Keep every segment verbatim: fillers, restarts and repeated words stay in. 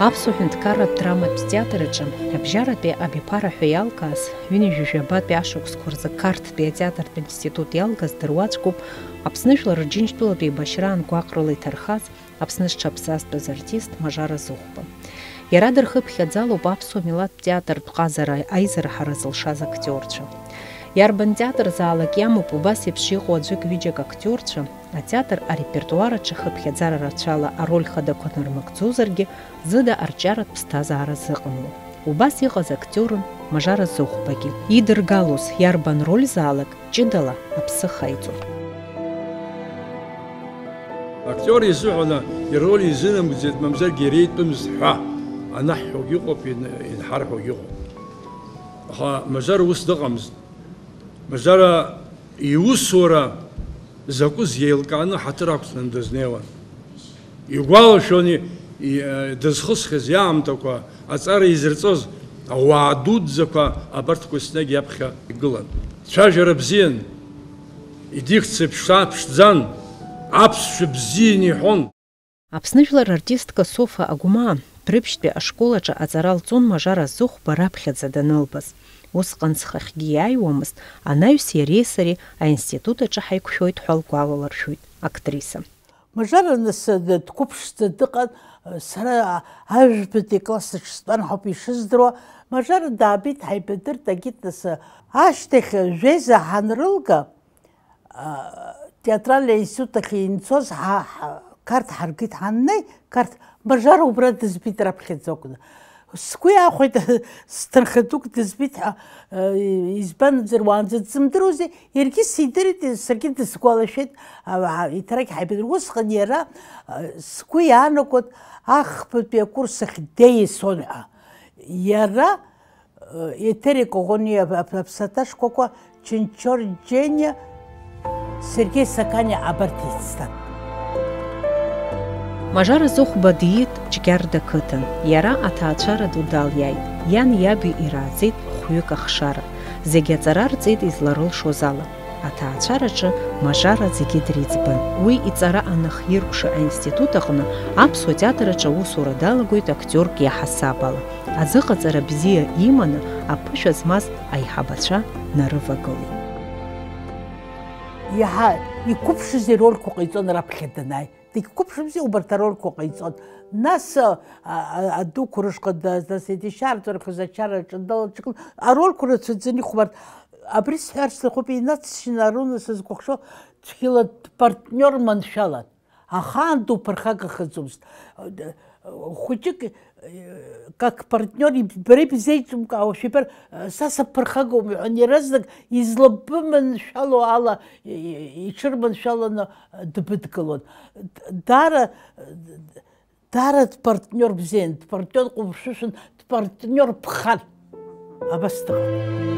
Аԥсуа ҳәынҭқарратә драматә театр аҿы абжьаратәи абиԥара ҳәа иалкааз, ҩынҩажәи жәабатәи ашықәсқәа рзы Қарҭтәи атеатртә институт иалгаз дыруаӡәкуп Аԥсны Жәлар Рџьынџьтәылатә еибашьраан гәаҟрала иҭархаз, Аԥсны зҽаԥсазтәыз артист Мажара Зыхәба. Иара дырхыԥхьаӡалоуп аԥсуа милаҭтә театртә ҟазара аизырҳара зылшаз актиорцәа. Иарбан театрзаалак иамоуп убас еиԥш иҟоу аӡәык-ҩыџьак актиорцәа, атеатр арепертуар аҿы хыԥхьаӡара рацәала ароль хадақәа нармыгӡозаргьы, зыда арҿиаратә ԥсҭазаара зыҟамло. Убас иҟаз актиорын Мажара Зыхәбагьы. Идыргалоз иарбан рользаалак ҷыдала аԥсы хаиҵон. Актиор изыҳәан ироль изынамыгӡеит, мамзаргьы иреитәымызт ҳәа анаҳҳәогь ыҟоуп, ин-, инҳарҳәогь ыҟоуп. Аха Мажара ус дыҟамызт. Мажара иусура закәыз еилкааны ҳаҭыр ақәҵаны дызнеиуан. Игәалашәон и-, и-, дызхысхьаз иаамҭақәа, аҵара изырҵоз ауаа дуӡӡақәа абарҭқәа еснагь иаԥхьа игылан. Цәажәара бзиан, идикциа ԥшаа ԥшӡан, аԥсшәа бзианы иҳәон. Аԥсны жәлар рартистка Софа Агәмаа Ԥрыԥшьтәи ашкол аҿы аҵара лҵон Мажара Зыхәба раԥхьаӡа данылбаз. Усҟан зхахьгьы иааиуамызт, анаҩс иареи сареи аинститут аҿы ҳаиқәшәоит ҳәа лгәалалыршәоит актриса. Мажара нас дқәыԥшӡа дыҟан, сара ажәбатәи акласс аҿы стәан ҳәоуп ишыздыруа. Мажара даабеит, ҳаибадырт, агеит нас. Ашьҭахь Жәеза ҳанрылга, а, театральный институт ахь инцоз ҳа, ҳа, Қарҭ ҳаргеит, ҳаннеи, Қарҭ, Мажара убра дызбеит раԥхьаӡа акәны. Сгәы иахәеит, сҭынха дук дызбеит ҳәа, э, избанзар, уаанӡа дзымдыруази, иаргьы сидырит, саргьы дысгәалашәеит, а, а, еиҭарак ҳаибадыр. Усҟан иара, а, сгәы иаанагоит, ахԥатәи акурс ахь деисон ҳәа. Иара, э, Етери Коӷониа ап-, ап-, аԥсаҭа шкәакәа, Чынчор Џьениа, Сергеи Саканиа абарҭ ицҭан. Мажара Зыхәба диит Џьгьарда қыҭан. Иара аҭаацәара ду далиааит. Иан иаби ирааӡеит хәҩык ахшара. Зегь аҵара рҵеит изларылшоз ала. Аҭаацәараҿы Мажара зегьы дриӡбан. Уи иҵара анахиркәша аинститут аҟны аԥсуа театр аҿы аусура далагоит актиорк иаҳасаб ала. Азыҟаҵара бзиа иманы аԥышәа змаз аиҳабацәа нарывагылеит. Иаҳа иқәыԥшыз ирольқәа ҟаиҵон раԥхьа данааи. Дегьқәыԥшымзи, убарҭ арольқәа ҟаиҵон. Нас, а, а, адуқәа рышҟа да-, дасеидишьаарҵәарахаз ачара аҿы далаҽакын, арольқәа рацәаӡаны ихәмарт. Абри сҳәар сҭахуп, инацшьны Аруна сызкәыхшоу цәгьала дпартниор маншәалан. Ахаан дуԥырхагахаӡомызт. Хәыҷык, э, как партниор иб-, бара ибзеиҿымкаауа шәибар, э, са саԥырхагоума, иҳәан, иаразнак излабыманшәало ала, и-, и-, иҽырманшәаланы дбыдгылон. Д-, даара, даара дпартниор бзиан, дпартниор ҟәымшәышәын, дпартниор ԥхан. Абас дыҟан.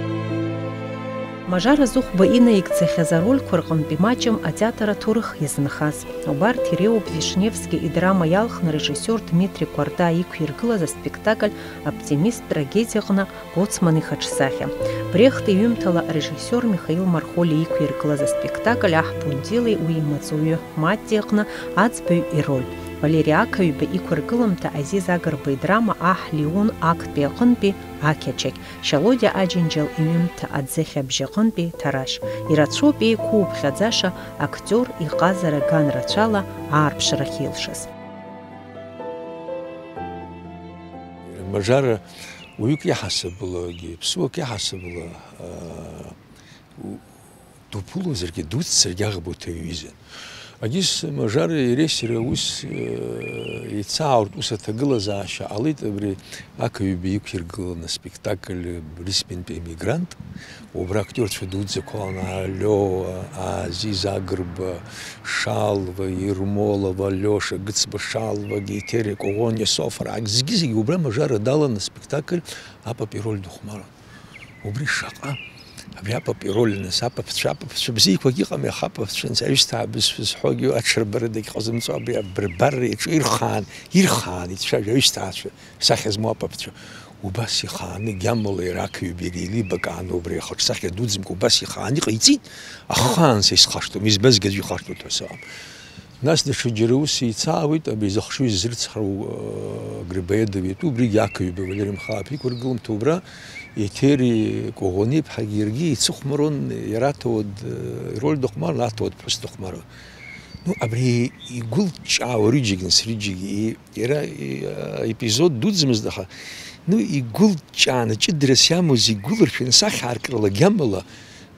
Мажара Зыхәба инаигӡахьаз арольқәа рҟынтә имаҷым атеатр аҭоурых иазынхаз. Убарҭ иреиуоуп Вишневски идрама иалхны режиссиор Дмитри Кәарта иқәиргылаз аспектакль Оптимист трагедиаҟны Боцман ихаҿсахьа. Брехт иҩымҭала арежиссиор Михаил Мархоли иқәиргылаз аспектакль Аҳ Бундили уи имаҵуҩы Матти аҟны аӡбаҩ ироль. Валери Ақаҩба иқәыргыламҭа Азиз Агрба идрама Аҳ Леон актәи аҟынтәи Ақьачақь, Шьалодиа Аџьынџьал иҩымҭа Аӡыхь абжьаҟынтәи Ҭарашь. Ирацәоуп еиқәуԥхьаӡаша актиор иҟазара ган рацәала аарԥшрахь илшаз. Мажара уаҩык иаҳасабалагьы, ԥсуак иаҳасабала, аа, у-, дуԥылозаргьы, дуццаргьы аӷба уҭаҩизан. Агьыс Мажара ирессир аус, э, еицаауртә ус аҭагылазаашьа ҟалеит, абри Ақаҩба иқәиргыланы аспектакль Брисбентәи Емигрант. Убра актиорцәа дуӡӡақәа ала, Алио, Азиз Агрба, Шалва, Ермолова, Алиоша, Гыцба Шалвагьы, Еҭери Коӷониа, Софа, раагь-, зегьы-зегьы убра Мажара далан аспектакль апап ироль дыхәмаран. Убри шаҟа, абри апап ироль, нас, апапцәа, апапцәа бзиақәагь ыҟами, аха апапцәа, нас, аҩсҭаа бызшәа зҳәогьы аҽырбара дагьҟазымҵо, абри абырбарра иаҿу ирхаан, ирхаан ицәажәо аҩсҭаацәа, сахьа змоу апапцәа. Убас ихааны, гьамала иара Ақаҩба иреилибак ааны убри ахаҿсахьа дуӡӡамкәа убас ихааны иҟаиҵеит, ахаан са исхашҭуам, избазгьы аӡәы ихашҭуеит ҳәа сыҟам. Нас даҽаџьара ус еицаауеит, абри зыхшыҩ ззырцҳау, э, Грибоедов иатәу, убригьы ақаҩба Валери Мхаа-иԥа иқәыргылам ҭоубра, Еҭери Коӷониа-иԥҳагьы иаргьы еицыхәмарон, иара аҭауад, э, ироль дыхәмарын, аҭауад ԥҳәыс дыхәмарын. Ну, абри игәылҷҷаауа рыџьагьы, нас рыџьагьы, и-, иара, и-, аепизод дуӡӡамызт, аха, ну, игәылҷҷааны, ҷыдарас иамоу зегь гәылыршәаны, сахьаркрала, гьамала,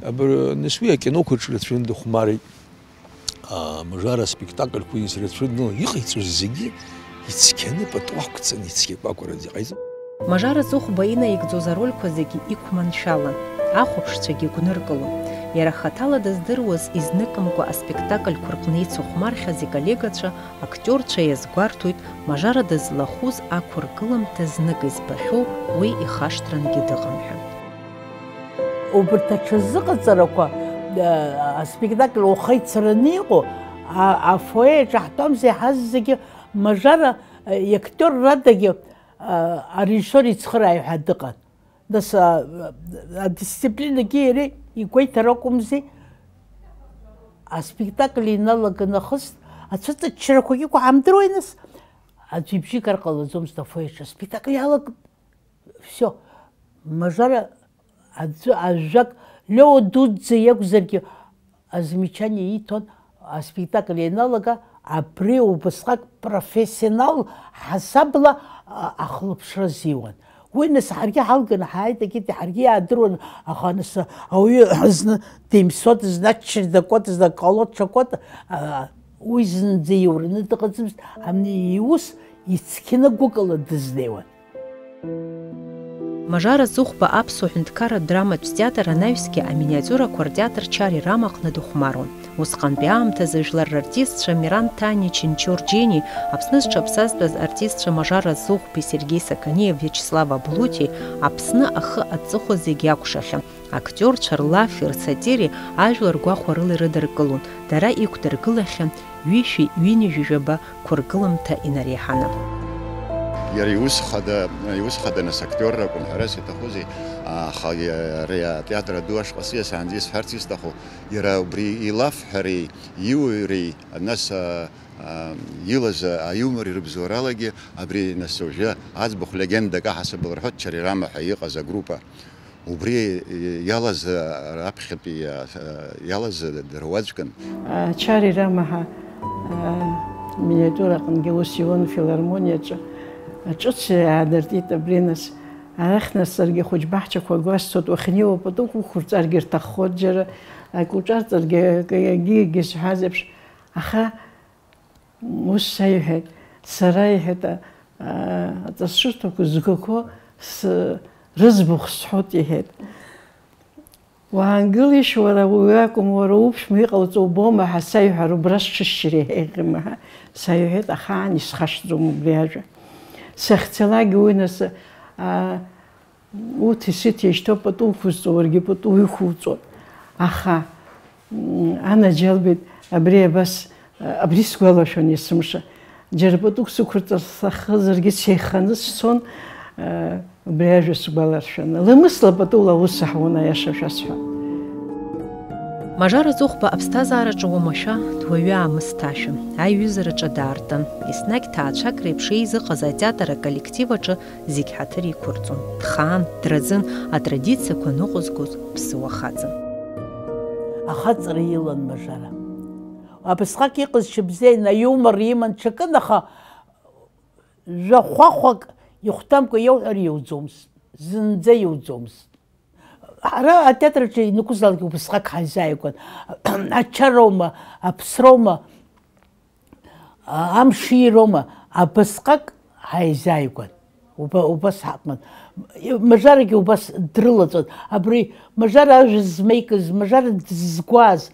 абра, нас уи акиноқәа рҿы рацәаҩны дыхәмарит. А, Мажара аспектакльқәа израцәаны иҟаиҵоз зегьы ицқьаны пату ақәҵаны ицқьакәакәараӡа иҟаиҵон. Мажара Зыхәба инаигӡоз арольқәа зегьы иқәманшәалан, ахәаԥшцәагьы гәныркылон. Иара хаҭала дыздыруаз, изныкымкәа аспектакльқәа рҟны ицыхәмархьаз иколлегацәа, актиорцәа иазгәарҭоит, Мажара дызлахәыз ақәыргыламҭа знык избахьоу уи ихашҭрангьы дыҟан ҳәа. Убырҭ аҽазыҟаҵарақәа, а, аспектакль уаха ицараны иҟоу, а, афоеиаҿ ҳтәамзар иаҳаз зегьы, Мажара, а, иактиоррадагьы, а, арежиссиор ицхырааҩ ҳәа дыҟан. Нас, а, а, адисциплинагьы иара игәеиҭар акәымзи. Аспектакль иналаган нахыс, ацәыҵаччарақәагьы иқәҳамдыруеи нас? Аӡә ибжьы гар ҟалаӡомызт афоеиаҿ аспектакль иалаган. Всё. Мажара аӡәы, ажәак, Лео дуӡӡа иакәзаргьы, азмечание иҭон, аспектакль ианалага, абри убасҟак профессионал ҳасабла, а, ахылаԥшра азиуан. Уи нас ҳаргьы ҳалганы ҳааит, егьырҭ ҳаргьы иаадыруан, аха нас ауаҩы зны деимсуа, зны ачча дакуа, зны аколод шакуа, а, уи зынӡа иураны дыҟаӡамызт, абни иус ицқьаны гәыкала дызнеиуан. Мажара Зыхәба аԥсуа ҳәынҭқарратә драматә театр анаҩсгьы аминиатиурақәа ртеатр Чари Рама аҟны дыхәмаруан. Усҟантәи аамҭазы жәлар рартистцәа Миран Ҭаниа, Чинчор Џьени, Аԥсны зҽаԥсазтәыз артистцәа Мажара Зыхәбеи Сергеи Сақаниеи Виачеслав Аблуҭи Аԥсны ахы аҵыхәа зегьы акәшахьан. Актиорцәа рлафи рсатиреи ажәлар гәахәарыла ирыдыркылон, дара иқәдыргылахьан ҩышәи ҩынҩажәи жәаба қәыргыламҭа инареиҳаны. Иара иус хада, иус хада нас актиорра акәын, ҳәарас иаҭахузеи, аха ари атеатр аду ашҟа сиасаанӡа исҳәарц исҭаху, иара убри илафҳәареи, иуаҩреи, нас, а, а, илаз аиумори рыбзоуралагьы абри нас уажәы аӡбахә легендак аҳасабала рҳәоит, Чари Рама ҳәа иҟаз агруппа. Убри иалаз, раԥхьатәи иалаз дара уаӡәкын. Чари Рама ҳәа, а, миниатюра аҟынгьы ус иуан, филармониаҿы ҿыц иаадыртит абри нас. Арахь нас саргьы хәыҷ баҳчақәа гәасҭоит, уахьнеиуа патук уқәырҵаргьы рҭаххоит, џьара акы уҿарҵаргьы, акы, егьи, егьи сҳәаз еиԥш. Аха Ус саиҳәеит, сара, иҳәеит, а, а, аҵасырҭақәа згақәо с-, рыӡбахә сҳәоит, иҳәеит. Уаангылишь, уара уи акәым, уара уԥшәма иҟауҵо убома ҳәа саиҳәар, убра сҽысшьыр иҳәеит, ма ҳәа саиҳәеит, ахаан исхашҭӡом убри ажәа. Сахьцалакгьы уи нас, а, Уҭи-сыҭи еишьҭоуп, пату уқәызҵо, уаргьы пату уқәуҵоит. Аха, м, анаџьалбеит, абри абас, абри сгәалашәон есымша. Џьара патук сықәырҵар сҭахызаргьы, сеиханы сцон, а, убри ажәа сгәаларшәаны. Ламысла патула аус аҳуан, аиаша шәасҳәап. Мажара Зыхәба аԥсҭазаараҿы уамашәа дуаҩы аамысҭашәа, аиҩызараҿы даартын. Еснагь ҭаацәак реиԥш еизыҟаз атеатр аколлектив аҿы зегь ҳаҭыр иқәырҵон, дхаан, драӡын, атрадициақәа ныҟәызгоз ԥсыуа хаҵан. Ахаҵара илан Мажара. Абасҟак иҟаз шьыбзиа, аиумор иман ҽакын, аха жәахәахәак ихәҭамкәа иауҳәар иуӡомызт, зынӡа иуӡомызт. Ҳара атеатр аҿы ианакәызаалак убасҟак ҳаизааигәан. Ачароума, аԥсроума, а-, амшироума, абасҟак ҳаизааигәан. Уба-, убас ҳаҟан. Мажарагьы убас дрылаҵәон. Абри Мажара ажәа змеикыз, Мажара дызгәааз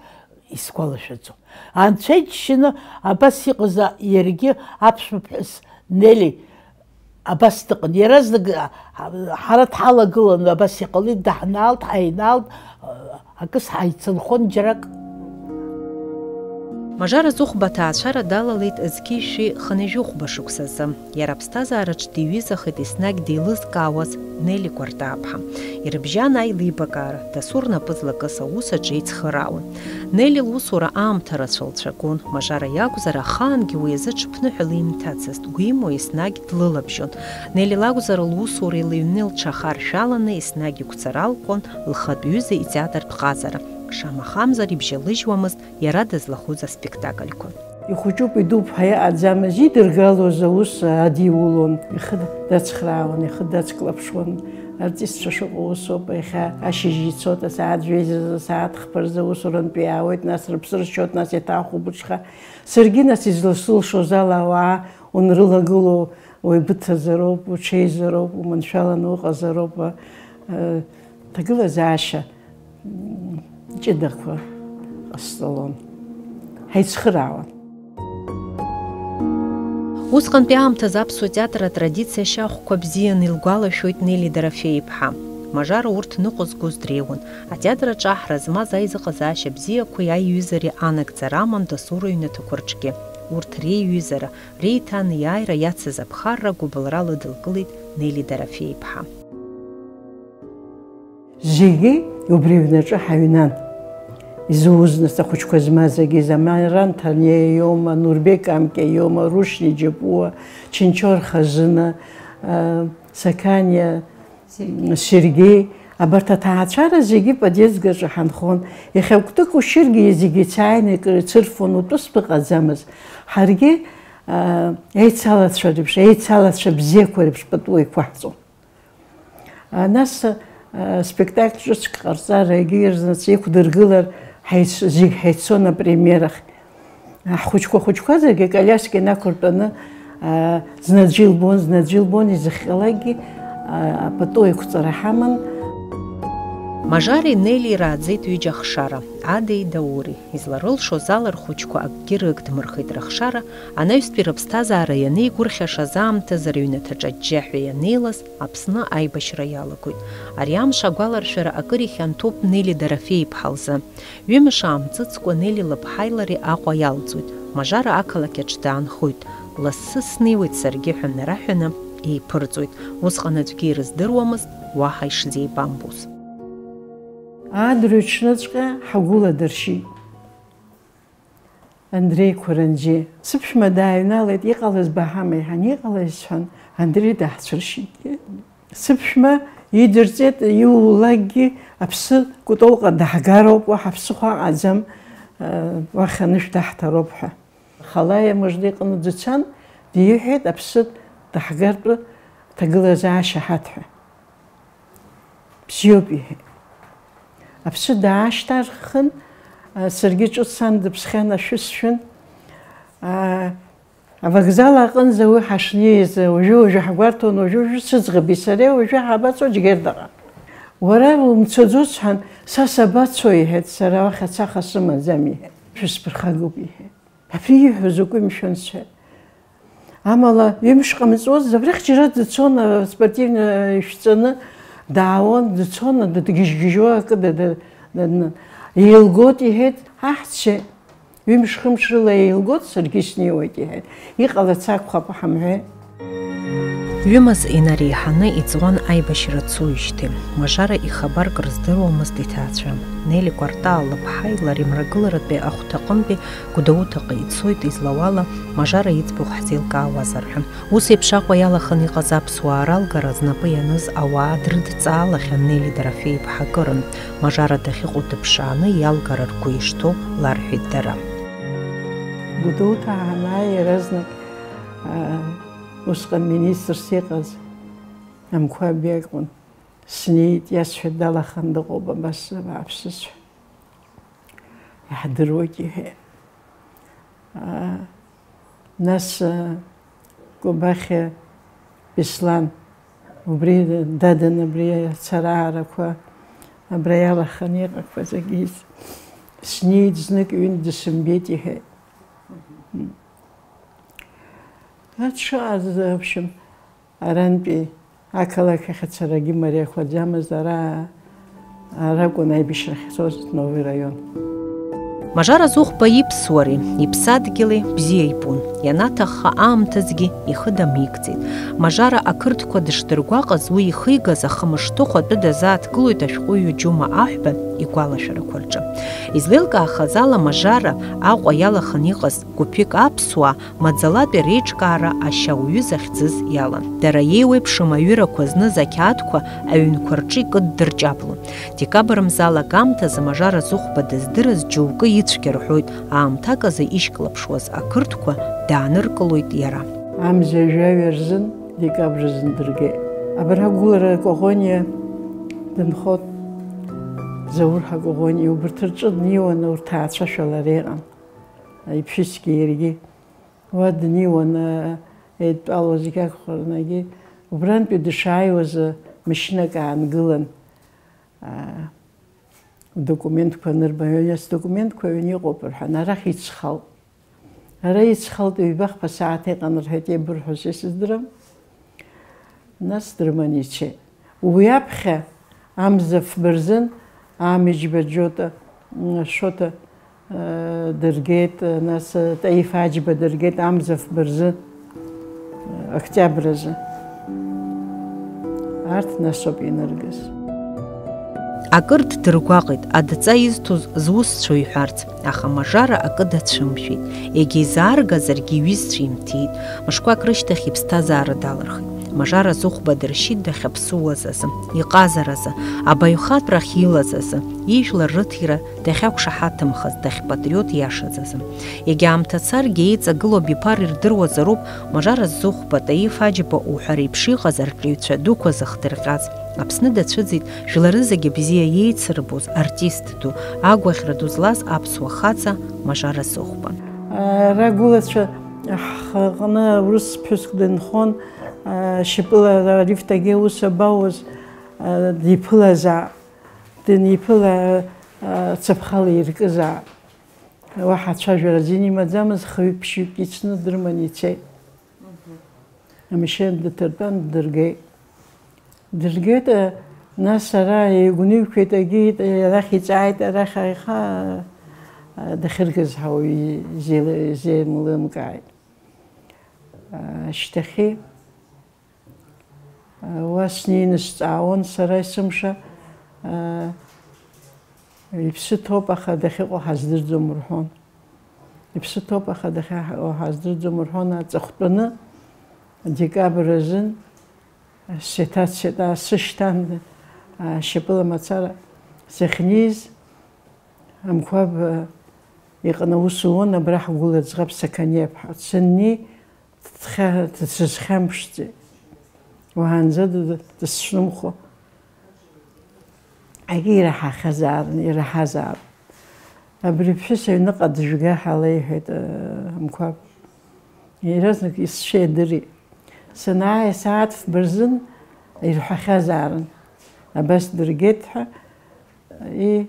исгәалашәаӡом. Анцәа иџьшьаны абас иҟаз, а, иаргьы аԥшәма ԥҳәыс Нели абас дыҟан. Иаразнак, а, ҳара дҳалагыланы абас иҟалеит, даҳнаалт, ҳаинаалт, а, акыс ҳаицынхон џьарак. Мажара Зыхәба аҭаацәара далалеит зқьи жәшәи хынҩажәи хәба шықәсазы. Иара аԥсҭазаараҿ диҩызахеит еснагь деилызкаауаз Нели Кәартааԥҳа. Ирыбжьан аилибакаара, дасу рнапы злакыз аус аҿы еицхыраауан. Нели лусура аамҭа рацәа лцәагон, Мажара иакәзар, ахаангьы уи азы ҽыԥныҳәала имҭацызт, гәимуа еснагь длылабжьон. Нели лакәзар, лусуреи лыҩни лҽахаршәаланы еснагь игәцаралкуан лхатә ҩыза итеатртә ҟазара. Шамахамзар, ибжьалыжьуамызт иара дызлахәыз аспектакльқәа. Ихәыҷуп, идууп ҳәа иҟаӡамыз, идыргалоз аус адиулон, ихы дацхраауан, ихы дацклаԥшуан. Артистцәа шыҟоу усоуп, иахьа ашьыжь ицоит, асааҭ жәеизазы, асааҭ хԥа рзы аусурантәи иаауеит, нас рыԥсы ршьоит, нас иаҭахуп уҽха. Саргьы нас изласылшоз ала ауаа унрылагыло, уаҩ быҭазароуп, уҽеизароуп, уманшәаланы уҟазароуп, э, ҭагылазаашьа ҷыдақәа ҟасҵалон. Ҳаицхыраауан. Усҟантәи аамҭазы аԥсуа театр атрадициа ашьахәқәа бзианы илгәалашәоит Нели Дорофеи-иԥҳа. Мажара урҭ ныҟәызгоз дреиуан. Атеатр аҿы аҳра змаз аизыҟазаашьа бзиақәеи аиҩызареи анагӡара аман дасу рыҩнаҭақәа рҿгьы. Урҭ реиҩызара, реиҭанеиааира иацыз аԥхарра гәыбылра лыдылкылеит Нели Дорофеи-иԥҳа. Зегьы убри аҩнаҿы ҳаҩнан. Изуз нас ахәыҷқәа змаз зегьы, Замаран Ҭаниа иоума, Нурбек Амкьа иоума, Рушьни Џьапуа, Чынчор Хазына, а, Сақаниа Сергеи, абарҭ аҭаацәара зегьы подъезд аҿы ҳанхон. Иахьа кәтык ушьыргьы зегьы ицааины ицырфон, утәыс дыҟаӡамызт. Ҳаргьы, а, еицалацәа реиԥш, еицалацәа бзиақәа реиԥш пату еиқәаҳҵон. А, нас, а, спектакль ҿыцк ҟарҵар, егьи рзаҵә иқәдыргылар, ҳаиц-, зегь ҳаиццон апремиерахь. Ҳхәыҷқәа хәыҷқәазаргьы аколиаска инақәыртәаны, а, зны аӡәы илбон, зны аӡәы илбон, изыхҟьалакгьы, а, апату еиқәҵара ҳаман. Мажареи Нелии рааӡеит ҩыџьа ахшара, Адеи Даури. Изларылшоз ала рхәыҷқәа акгьы рыгдмырхеит рыхшара, анаҩстәи рыԥсҭазаара ианеигәырӷьашаз аамҭазы рыҩнаҭаҿы аџьџьаҳәа ианеилаз, Аԥсны аибашьра иалагоит. Ари амш агәаларшәара акыр ихьанҭоуп Нели Дорофеи-иԥҳа лзы. Ҩымш аамҵыцкәа Нели лыԥҳаи лареи Аҟәа иалҵуеит. Мажара ақалақь аҿы даанхоит. Лассы снеиуеит саргьы ҳәа нараҳәаны еиԥырҵуеит. Усҟан аӡәгьы ирыздыруамызт уаҳа ишзеибамбоз. Адырҩаҽныҵәҟьа ҳагәыладыршьит Андреи Қәаранџьиа. Сыԥшәма дааҩналеит, иҟалаз баҳама, иҳәан, иҟалаз сҳәан, Андреи даҳцәыршьит. Сыԥшәма идырҵеит, иулакгьы аԥсы Кәтолҟа даҳгароуп, уаҳа ԥсыхәа аҟаӡам, уахь анышә даҳҭароуп ҳәа. Халаиа мыжда иҟны дцан, диҳәеит, аԥсы даҳгартә ҭагылазаашьа ҳаҭ ҳәа. Бзиоуп, иҳәеит. Аԥсы даашьҭарххын, саргьы ҿыц сан дыԥсхьан, ашәы сшәын. Авокзал аҟынӡа уи ҳашнеиз, уажәы-уажәы ҳгәарҭон, уажәы-уажәы сыӡӷаби сареи уажәы ҳабацо Џьгьардаҟа. Уара умцаӡоз, сҳәан, са сабацо, иҳәеит, сара уахь ацаха сымаӡам, иҳәеит. Шәысԥырхагоуп, иҳәеит. Абри ииҳәо закәи, мшәан, сҳәеит. Амала, ҩымш ҟамҵуаз, абрахь џьара дцон, аспортивна ишәҵаны даауан, дцон, дгьежьгьежьуа акы да-, да-, да-, еилгоит, иҳәеит, аҳцәа. Ҩымш-хымш рыла еилгоит, саргьы снеиуеит, иҳәеит. Иҟалац акәхап, ҳамҳәеи. Ҩымз инареиҳаны иҵуан аибашьра цоижьҭеи. Мажара ихабар крыздыруамызт иҭаацәа. Нели Кәартаа лыԥҳаи лареи мрагыларатәи ахәҭаҟынтәи Гәдоуҭаҟа ицоит, излауала, Мажара иӡбахә ҳзеилкаауазар ҳәа. Ус еиԥш Аҟәа иалаханы иҟаз аԥсуаа ралгара знапы ианыз ауаа дрыдҵаалахьан Нели Дорофеи-иԥҳа акырынтә. Мажара дахьыҟоу дыԥшааны иалгара ргәы ишҭоу ларҳәеит дара. Гәдоуҭа ҳанааи, иаразнак, аа, усҟан министрс иҟаз Амқәаб иакәын. Снеит, иасҳәеит, далаханы дыҟоуп абас, абааԥсыцәа. Иаҳдыруеит, иҳәеит. Аа, нас, аа, Кобахьиа Беслан, убри дадын, абри ацараарақәа абра иалаханы иҟақәаз агьиз. Снеит знык, ҩынтә дысымбеит, иҳәеит. Ацәа, в общем, арантәи ақалақь ахь ацарагьы мариахаӡамызт, ара, ара акәын аибашьра ахьцоз, Новый район. Мажара Зыхәба иԥсуареи иԥсадгьыли бзиа ибон, ианаҭахха аамҭазгьы ихы дамеигӡеит. Мажара ақырҭқәа дышдыргәаҟыз, уи ихигаз ахамышҭыхә атәы дазааҭгылоит ашәҟәыҩҩы Џьума Аҳәба игәалашәарақәа рҿы. Излеилкаахаз ала, Мажара Аҟәа иалаханы иҟаз гәыԥҩык аԥсуаа маӡалатәи реиҿкаара ашьа уҩы захьӡыз иалан. Дара иеиуеиԥшым аҩырақәа зныз ақьаадқәа аҩнқәа рҿы икыддырҷаблон. Декабр мза алагамҭазы Мажара Зыхәба дыздырыз џьоукы ицәгьа рҳәоит, аамҭак азы ишьклаԥшуаз ақырҭқәа дааныркылоит иара. Амза жәаҩа рзын декабр азын дыргеит. Абра Гәылара Коӷониа дынхот, Заур Ҳакоӷониа, убарҭ рҿы днеиуан, урҭ ҭаацәашәала иҟан. Иԥшьыцгьы иаргьы. Уа днеиуан, еидтәалоу зегь акәхарнагьы, убрантәи дышааиуаз, машьынак аангылан, документқәа анырба, ҩаҩас документқәа ҩны иҟоуп рҳәан, арахь ицхалт. Ара ицхалт, ҩбахԥа сааҭ иҟан рҳәеит, иабырҳәоз исыздырам. Нас дрыманы ицеит. Уи аԥхьа Амза фба рзын Амиџьба Џьота, м, Шоҭа, э, дыргеит, э, нас, э, Таиф Аџьба дыргеит Амза фба рзы, э, октиабр азы. Арҭ насоуп иныргаз. Акыр ддыргәаҟит, адҵа изҭоз зусҭцәоу иҳәарц. Аха Мажара акы дацәымшәеит, егьа изааргазаргьы иҩызцәа имҭиит, мышқәак рышьҭахь иԥсҭазаара далырхит. Мажара Зыхәба дыршьит дахьаԥсуаз азы, иҟазаразы, абаҩхатәрахь илаз азы, ижәлар рыҭира дахьақәшаҳаҭымхаз, дахьпатриот иашаз азы. Егьа аамҭа царгьы еиҵагылоу абиԥара ирдыруазароуп, Мажара Зыхәба, Таиф Аџьба уҳәа реиԥш иҟаз арҿиаҩцәа дуқәа зыхдырҟьаз. Аԥсны дацәыӡит жәлары зегьы бзиа иеицырбоз артист ду, агәаӷьра ду злаз аԥсуа хаҵа Мажара Зыхәба. Ара гәылацәа ҳхаҟны урыс ԥҳәыск дынхон, шьапыла лифт агьи аус абауаз, диԥылазаап, даниԥыла, цаԥхала иркызаап. Уаҳа ацәажәара азин имаӡамызт, хҩык-ԥшьҩык ицны дрыманы ицеит. Амашьына дыҭыртәан, ддыргеит. Дыргеит, нас ара еигәныҩқәеит, агьит, арахь иҵааит, арахь аиха, дахьыргаз ҳауаҩы изеилы-, изеилымкааит. Ашьҭахьы, уа снеины сҵаауан сара есымша, иԥсы ҭоуп, аха дахьыҟоу ҳаздырӡом рҳәон. Иԥсы ҭоуп, аха дахьаҳауа ҳаздырӡом рҳәон, аҵыхәтәаны адекабр азын сеҭацеит, сышьҭан, шьапыла мацара сахьнеиз, Амқәаб иҟны аус луан, абра ҳгәыла ӡӷаб Сақаниа-ԥҳа. Дсыннеи, дхьа-, дсызхьамԥшӡеит. Уаанӡа д-, д-, дысцәнымхо. Егьи ираҳахьазаарын, ираҳазаап. Абри ԥҳәыс аҩныҟа дыжәга ҳәа леиҳәеит, э, Амқәаб. Иаразнак исцәеидырит. Санааи асааҭ фба рзын ирҳәахьазаарын. Абас дыргеит ҳәа, и,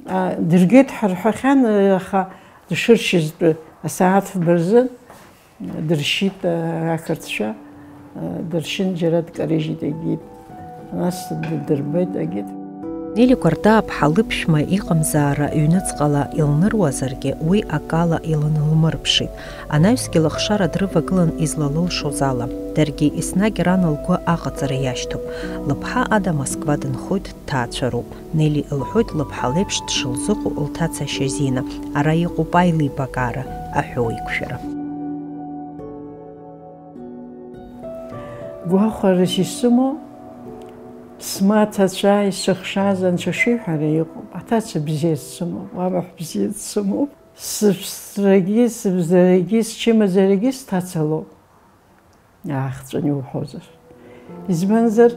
а, дыргеит ҳәа рҳәахьан, аха дшыршьызтәы асааҭ фба рзын дыршьит, а, ақырҭцәа, а, дыршьын, џьара дкарыжьит, егьит. Нас ддырбеит, егьит. Нели Кәарҭаа-ԥҳа лыԥшәма иҟамзаара ҩныҵҟала илныруазаргьы, уи акала илынлмырԥшит. Анаҩсгьы лыхшара дрывагылан излалылшоз ала, даргьы еснагь ран лгәы аҟаҵара иашьҭоуп. Лыԥҳа Ада Москва дынхоит, дҭаацәароуп. Нели илҳәоит лыԥҳа леиԥш дшылзыҟоу лҭаца Шьазина, ара иҟоуп аилибакаара, аҳәоуеиқәшәара. Гәахәарас исымоу, смаҭацәа исыхшаз анцәа шиҳәара иҟоуп. Аҭаца бзиа дсымоуп, уамаҳә бзиа дсымоуп. Сыԥсрагьы, сыбзарагьы, счымазарагьы сҭаца лоуп. Аахҵәаны иуҳәозар. Избанзар,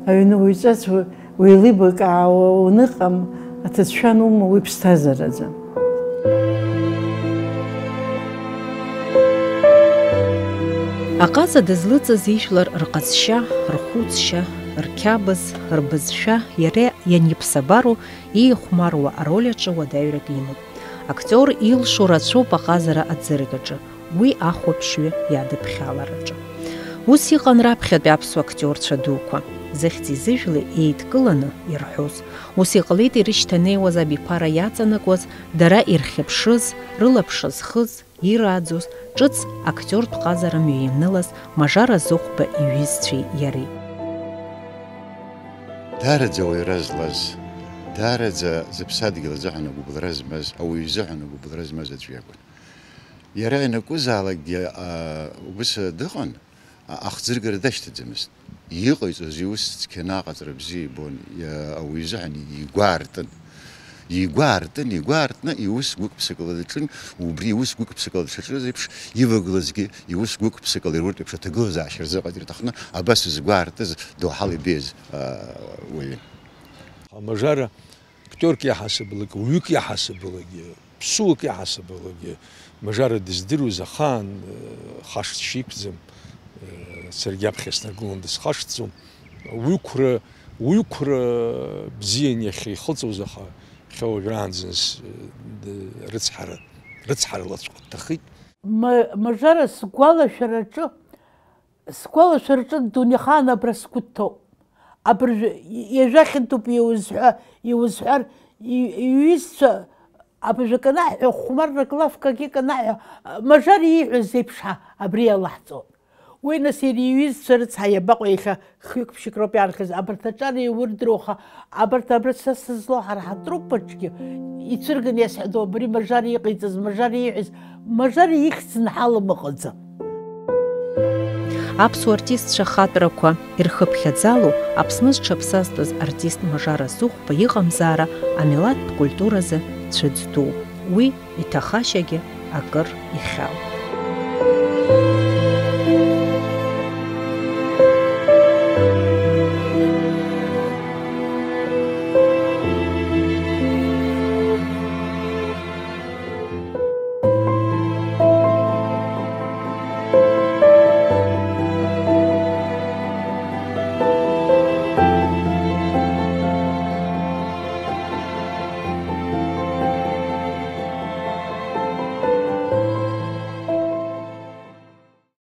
аҩны уҩҵас у-, уеилибакаауа уныҟам, аҭыӡшәа анума, уи ԥсҭазаараӡам. Аҟаза дызлыҵыз ижәлар рҟазшьа, рхәыцшьа, рқьабз, рбызшәа иара ианиԥсабароу, иихәмаруа ароль аҿы уадаҩрак имоуп. Актиор илшо рацәоуп аҟазара аӡыргаҿы, уи ахәаԥшҩы иадыԥхьалараҿы. Ус иҟан раԥхьатәи аԥсуа актиорцәа дуқәа. зыхьӡи зыжәлеи еидкыланы ирҳәоз. Ус иҟалеит ирышьҭанеиуаз абиԥара иаҵанакуаз, дара ирхьыԥшыз, рылаԥш зхыз, ирааӡоз, ҿыц актиортә ҟазара мҩа ианылаз Мажара Зыхәба иҩызцәеи иареи. Даараӡа ауаҩра злаз, даараӡа зыԥсадгьыл азыҳәан агәыбылра змаз, ауаҩы изыҳәан агәыбылра змаз аӡә иакәын. Иара ианакәызаалакгьы, а, убыс дыҟан, а, ахӡыргара дашьҭаӡамызт. Иҟаиҵоз иус цқьаны аҟаҵара бзиа ибон, иа-, ауаҩы изыҳәан игәы аартын. Игәы аартын, игәы аартны иус гәык-ԥсыкала даҿын, убри иус гәык-ԥсыкала дшаҿыз еиԥш, ивагылазгьы иус гәык-ԥсыкала ируртә еиԥш аҭагылазаашьа рзыҟаҵара иҭахны, абас згәы аартыз доуҳала ибеиаз, а, уаҩын. Амажара актиорк иаҳасабалагьы, уаҩык иаҳасабалагьы, ԥсуак иаҳасабалагьы, Мажара дыздыруаз ахаан, э, хашҭшьа иқәӡам, э, саргьы аԥхьа снаргыланы дысхашҭӡом. Уҩықәра, уҩықәра бзиан иахьа ихылҵуаз, аха иахьа уажәраанӡа, э, д-, рыцҳара, рыцҳара лаҵәҟьа дҭахеит. Ма-, Мажара сгәалашәараҿы Сгәалашәараҿы дунеихаан абра сгәы дҭоуп. Абыржә-, ҩажәа хьынтәуп иузҳәа-, иузҳәар, и-, иҩызцәа, абыржәы канаҳҳәа, хәмаррак лафкагьы канаҳҳәа, Мажар ииҳәаз еиԥш ҳа абри иалаҳҵоит. Уи нас иара иҩызцәа рыцҳа иабаҟоу, иахьа хҩык-ԥшьык роуп иаанхаз, абарҭ аҿар еиурдыруа, аха абарҭ абра са сызлоу ҳара ҳатруппаҿгьы ицәырганы иазҳәатәу абри Мажар иҟаиҵаз, Мажар ииҳәаз, Мажар ихьӡ нҳалам ыҟаӡам. Аԥсуа артистцәа хатәрақәа ирхыԥхьаӡало Аԥсны зҽаԥсазтәыз артист Мажара Зыхәба иҟамзаара амилаҭтә культуразы цәыӡ ду, уи иҭахашьагьы акыр ихьаау.